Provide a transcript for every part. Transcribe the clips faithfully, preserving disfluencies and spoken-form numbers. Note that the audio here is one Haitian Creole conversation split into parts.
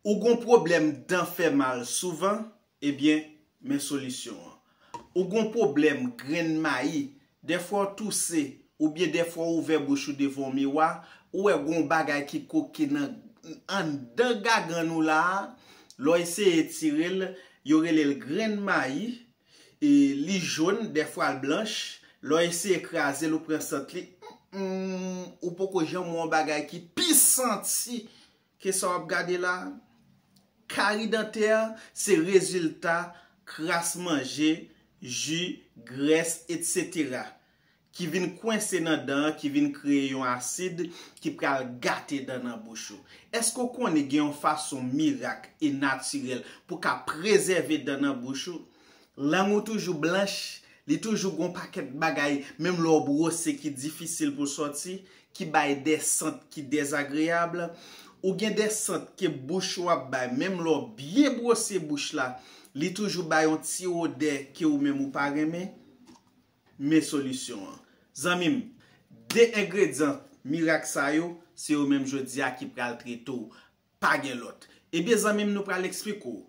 Ou gon pwoblèm dan fè mal souvan? Ebyen, men solisyon an. Ou gon pwoblèm grenn mayi, dèfwa w touse, oubyen dèfwa w ouvè bouch ou devan yon miwa, ou wè gon bagay ki koke nan anndan gagann ou la a, lè w eseye tire l, yo rele l grenn mayi, e li jòn, dèfwa l blanch, lè w eseye kraze l, ou pran sant li, mm, ou poko janm wè yon bagay ki pi santi ke sa w ap gade la a. Kari dantè se rezilta kras manje, ji, grès, etsetera, ki vin kwense nan dan an, ki vin kreye yon asid ki pral gate dan nan bouch ou. Èske w konnen gen yon fason mirak e natirèl pou w ka prezève dan nan bouch ou? Lang ou toujou blanch, li toujou gon pakèt bagay, menm lè w bwose ki difisil pou l sòti, ki bay de sant ki dezagreyab. Ou gen de sant ke bouch ou ap bay, menm lè w byen bwose bouch la, li toujou bay yon ti odè ke ou menm ou pa renmen. Men solisyon an. Zanmi m, de engredyan mirak sa yo, se yo menm jodi a ki pral trete w. Pa gen lòt. Ebyen, zanmi m, nou pral eksplike w.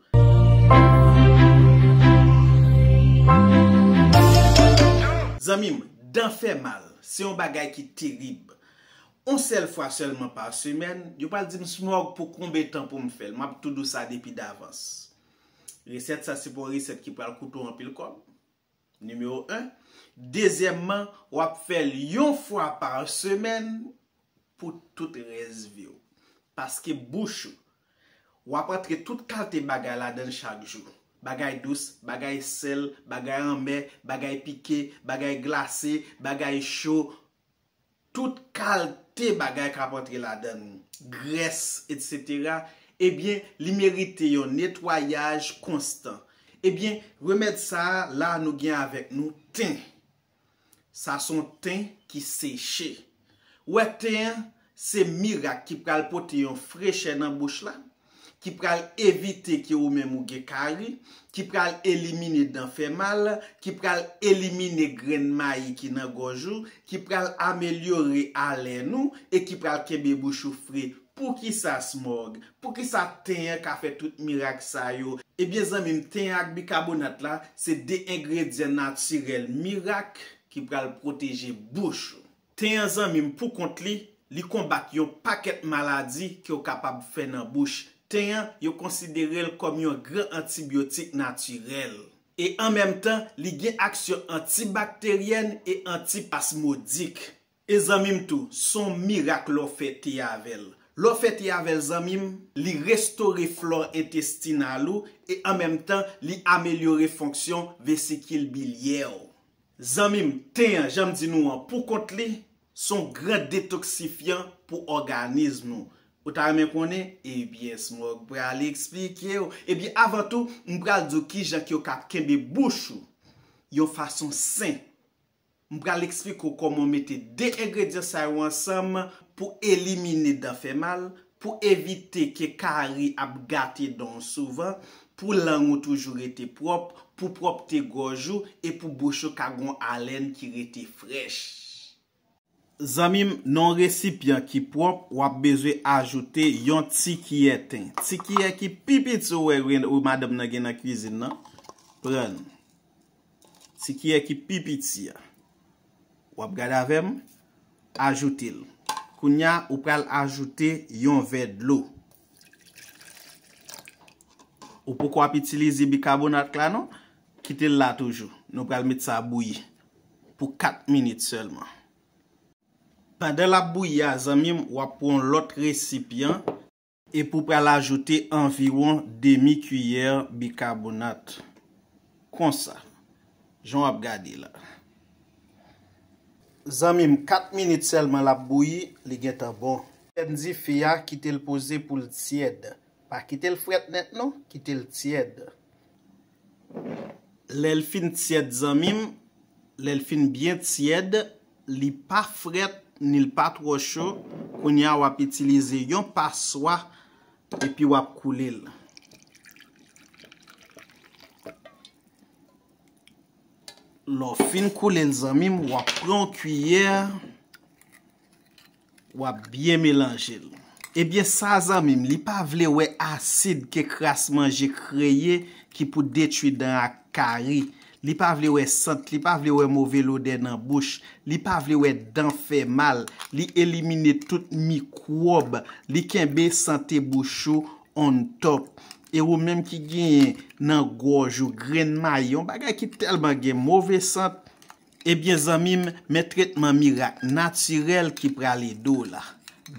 Zanmi m, dan fè mal, se yon bagay ki terib. On sèl fwa sèlman pa semèn, yo pral di m, Smòg, pou konbyen tan pou m fè l? M ap tou di w sa depi davans. Resèt sa, se pa yon resèt ki pral koute w anpil kòb. Nimewo en. Dezyèmman, w ap fè l yon fwa pa semèn pou tout rès vi w. Paske bouch ou, w ap antre tout kalte bagay ladan l chak jou. Bagay dous, bagay sèl, bagay anmè, bagay pike, bagay glase, bagay cho, tout kalte bagay k ap antre ladan l, grès, etsetera, ebyen, li merite yon netwayaj konstan. Ebyen, remèd sa a, la nou gen avèk nou ten. Sa se yon ten ki seche. Ou wè ten an, se mirak ki pral pote yon frechè nan bouch la, ki pral evite ke ou menm ou gen kari, ki pral elimine dan fè mal, ki pral elimine grenn mayi ki nan gòj ou, ki pral amelyore alèn ou e ki pral kenbe bouch ou fre. Poukisa, Smòg? Poukisa ten an ka fè tout mirak sa yo? Ebyen, zanmi m, ten an ak bikabonat la, se de engredyan natirèl mirak ki pral pwoteje bouch ou. Ten an, zanmi m, pou kont li, li konbat yon pakèt maladi ke w kapab fè nan bouch. Ten an, yo konsidere l kòm yon gran antibyotik natirèl. E an menm tan, li gen aksyon antibakteryèn e antipasmodik. E zanmi m tou, se yon mirak lè w fè te avè l. Lè w fè te avè l, zanmi m, li restore flò entestinal ou e an menm tan, li amelyore fonksyon vesikil bilyè w. Zanmi m, ten an, jan m di nou an, pou kont li, se yon gran detoksifyan pou òganis nou. Ou ta renmen konnen? Ebyen, Smòg pral eksplike w. Ebyen, avan tou, m pral di w kijan ke w ka kenbe bouch ou yon fason sen. M pral eksplike w kòman w mete de engredyan sa yo ansanm pou elimine dan fè mal, pou evite ke kari ap gate dan w souvan, pou lang ou toujou rete pwòp, pou pwòpte gòj ou e pou bouch ou ka gon alèn ki rete frèch. Zanmi m, nan yon resipyan ki pwòp, w ap bezwen ajoute yon ti kiyè ten. Ti kiyè ki pi piti ou wè, ou madanm nan gen nan kwizin nan. Pran. Ti kiyè ki pi piti a. W ap gade avè m, ajoute l. Kounye a, ou pral ajoute yon vè dlo. Ou poko ap itilize bikabonat la non, kite l la toujou. Nou pral met sa bouyi pou kat minit sèlman. Pandan l ap bouyi a, zanmi m, w ap pran yon lòt resipyan. Epi w pral ajoute anviwon demi kiyè bikabonat. Konsa, jan w ap gade la. Zanmi m, kat minit sèlman l ap bouyi, li gentan bon. Sispann dife a, kite l poze pou l tyèd. Pa kite l frèt nèt non, kite l tyèd. Lè l fin tyèd, zanmi m, lè l fin byen tyèd, li pa frèt, ni l pa twò cho, kounye a w ap itilize yon paswa, epi w ap koule l. Lè w fin koule l, zanmi m, w ap pran yon kiyè, w ap byen melanje l. Ebyen sa zanmi m, li pa vle wè asid ke kras manje kreye ki pou detwi dan ak kari. Li pa vle wè sant, li pa vle wè move lodè nan bouch, li pa vle wè dan fè mal, li elimine tout mikwòb, li kenbe sante bouch ou on top. E ou menm ki genyen nan gòj ou grenn mayi, yon bagay ki tèlman gen move sant, ebyen zanmi m, men tretman mirak natirèl ki pral ede w la.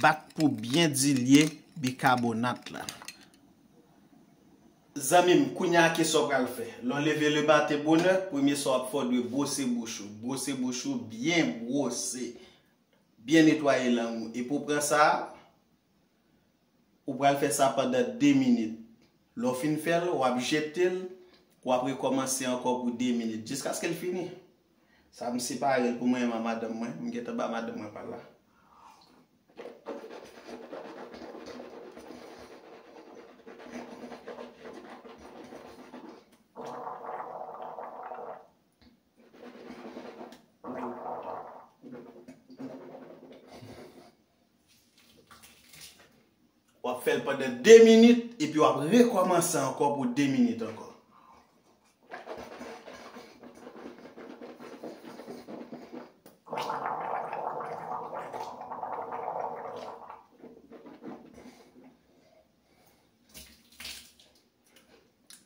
Bat pou byen dilye bikabonat la. Zanmi m, kounye a ki sa w pral fè? Lè w leve lematen bonè, premye sa w ap fè, w dwe bwose bouch ou. Bwose bouch ou, byen bwose. Byen netwaye lang ou. Epi w pran sa a, ou pral fè sa pandan de minit. Lè w fin fè l, w ap jete l, w ap rekòmanse ankò pou de minit, jiskaske l fini. Sa m separe l pou mwen menm ak madanm mwen, m gentan ba madanm mwen pa l la. W ap fè l pandan de minit, epi w ap rekòmanse ankò pou de minit ankò.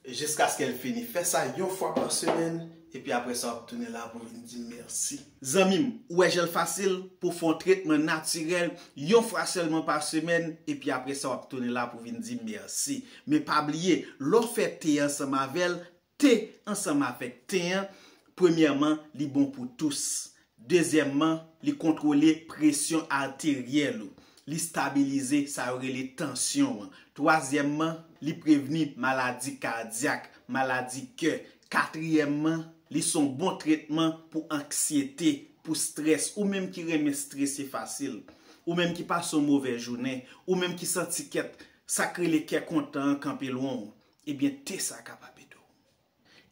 Jiskaske l fini. Fè sa yon fwa pa semèn, epi apre sa, w ap tounen la pou vin di m mèsi. Zanmi m, ou wè jan l fasil pou fè yon tretman natirèl yon fwa sèlman pa semèn, epi apre sa, w ap tounen la pou vin di m mèsi. Men pa bliye, lè w fè te ansanm avè l, te ansanm avèk ten an, premyèman, li bon pou tous. Dezyèmman, li kontwole presyon ateryèl ou. Li stabilize sa yo rele tansyon an. Twazyèmman, li prevni maladi kadyak, maladi kè. Katriyèmman, li se yon bon tretman pou anksyete, pou strès. Ou menm ki renmen strese fasil, ou menm ki pase yon move jounen, ou menm ki santi kèt, sa k rele kè kontan an kanpe lwen w, ebyen te sa kapab ede w.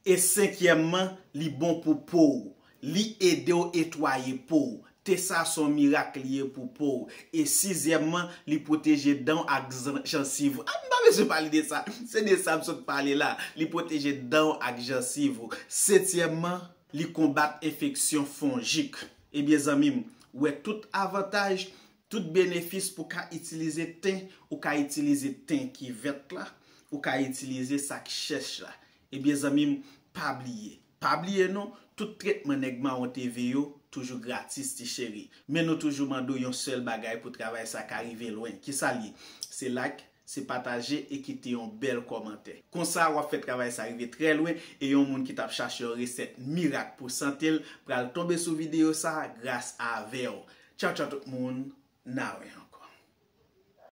E senkyèmman, li bon pou po w. Li ede w etwaye po w. Te sa se yon mirak li ye pou po w. E sizyèmman, li pwoteje dan w ak zan- jansiv ou. A, m pa bezwen pale de sa. Se de sa m sot pale la. Li pwoteje dan w ak jansiv ou. Setyèmman, li konbat enfeksyon fonjik. Ebyen, zanmi m, ou wè tout avantaj, tout benefis pou ka itilize ten, ou ka itilize ten ki vèt la, ou ka itilize sa k chèch la. Ebyen, zanmi m, pa bliye. Pa bliye non, tout tretman nèg mawon te ve yo toujou gratis, ti cheri. Men nou toujou mande w yon sèl bagay pou travay sa ka rive lwen. Kisa l ye? Se like, se pataje e kite yon bèl kòmantè. Konsa, w ap fè travay sa rive trè lwen e yon moun ki t ap chache yon resèt mirak pou sante l pral tonbe sou videyo sa a gras avè w. Tchaw, tchaw tout moun, n a wè ankò.